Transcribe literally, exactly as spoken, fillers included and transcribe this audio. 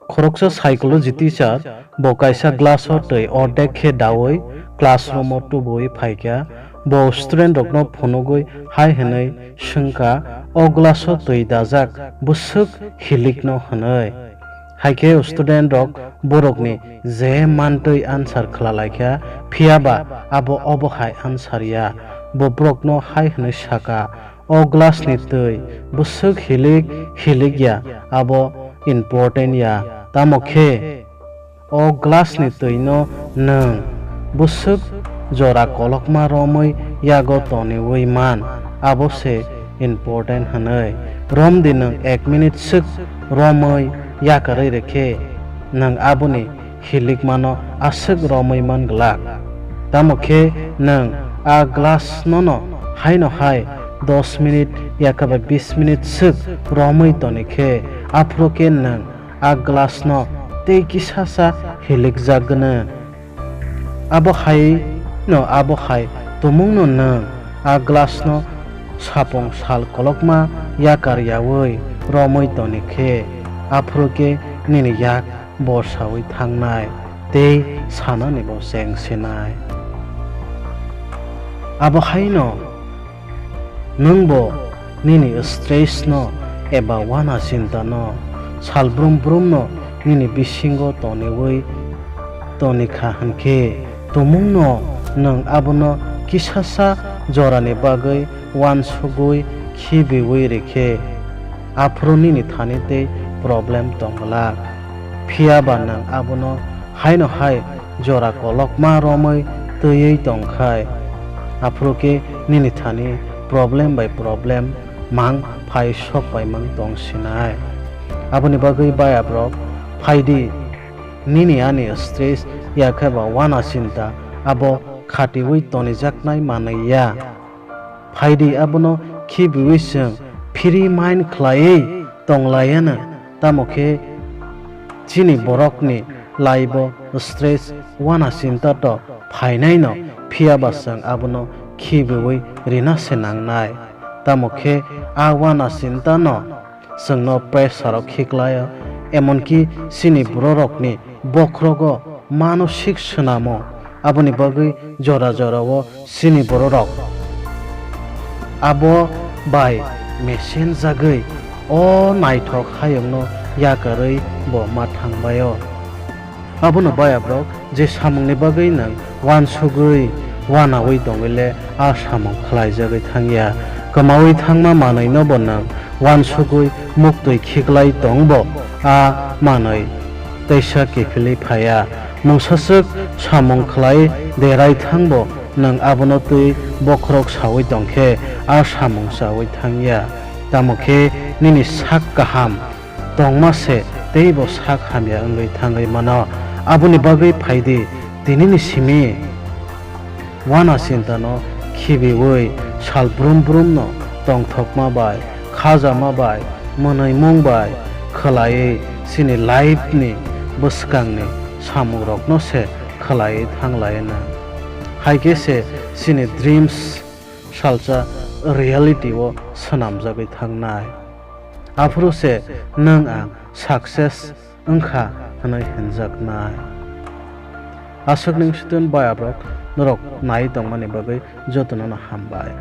Khoroksa psychology teacher bo kaisa glass o twi ordek khe daui classroom o tubuwi phaikha. Bo student rokno phunugwi hai hwnwi swngkha, "O glass o twi dajak bwswk hilikno hwnwi?" Haikhe student rok borokni je mantwi answer khlalaikha, phiyaba abo obo hai answer ya. Bo borokno hai hwnwi saka, "O glass ni twi bwswk hilik hilik ya, abo important ya, tamo khe o glass ni twi no nwng bwswk jora kolokma romwi yago toniwi man, abo se important hwnwi. Romdi nwng ek minute swk romwi yakarwi rwkhe nwng aboni hilikmano aswk romwi man glak. Tamo khe nwng a glass nono haino hai dos minute yakaba bis minute swk romwi toni khe, aphuru khe nwng a glass no tei kisasa hilikjak gwnang." Abo hai no, abo hai tumungno nwng a glass no sapung sal kolokma yakar yaui romwi toni khe, aphuru khe nini yak borsaui thangnai tei sanani bo chengsinai. Abo haino nwngbo nini stress no eba uana chinta no sal brum brum no nini bisingo toniui tonikha hwnkhe, tumungno nwng abono kisasa jorani bagwi uansugwi khibiui rikhe, aphuru nini thani tei problem tong glak. Phiya ba nwng abono haino hai jora kolokma romwi twiwi tongkhai, aphuru khe nini thani problem bai problem mang phai sok paimang tong sinai. Aboni bagwi bayabrok phaidi, nini ani stress yakhe ba uana chinta abo khatiui tonijaknai manwi ya. Phaidi abono khibiui chwng free mind khlaiwi tonglayana, tamo khe chini borokni life-o stress uana chinta to phainaino, phiya ba chwng abono khibiui rina se nangnai. Tamo khe a uana chinta no chwngno pressure-o khiklaio, emonki chini bororokni bokhrogo manosik swnamo. Aboni bagwi jora jorao chini bororok abo bai mesenjagwi o naithok hayungno yakarwi bo ma thangbaio. Abono bayabrok je samungni bagwi nwng uansugwi uanaui tongwile a samung khlaijagwi thangya. Kwmaui thangma manwino bo nwng uansugwi muktwi khiklai tongbo a manwi teisa kiphilwi phaiya. Mungsaswk samung khlai derai thangbo nwng abono twi bokhorok saui tongkhe a samung chaui thangya. Tamo khe nini sak kaham tongma se teibo sak hamya wngwi thangwi mano. Aboni bagwi phaidi tinini simi uana chintano khibiui sal brum brumno tongthokma bai, khajama bai, mwnwimung bai khwlaiwi chini life-ni bwskangni samungrokno se khwlaiwi thanglaina. Hai khe se chini dreams salsa reality-o swnamjagwi thangnai. Aphuru se nwng ang success wngkha hwnwi hinjaknai. Aswkni student bayabrok norok nai tongmani bagwi jotono no hambai.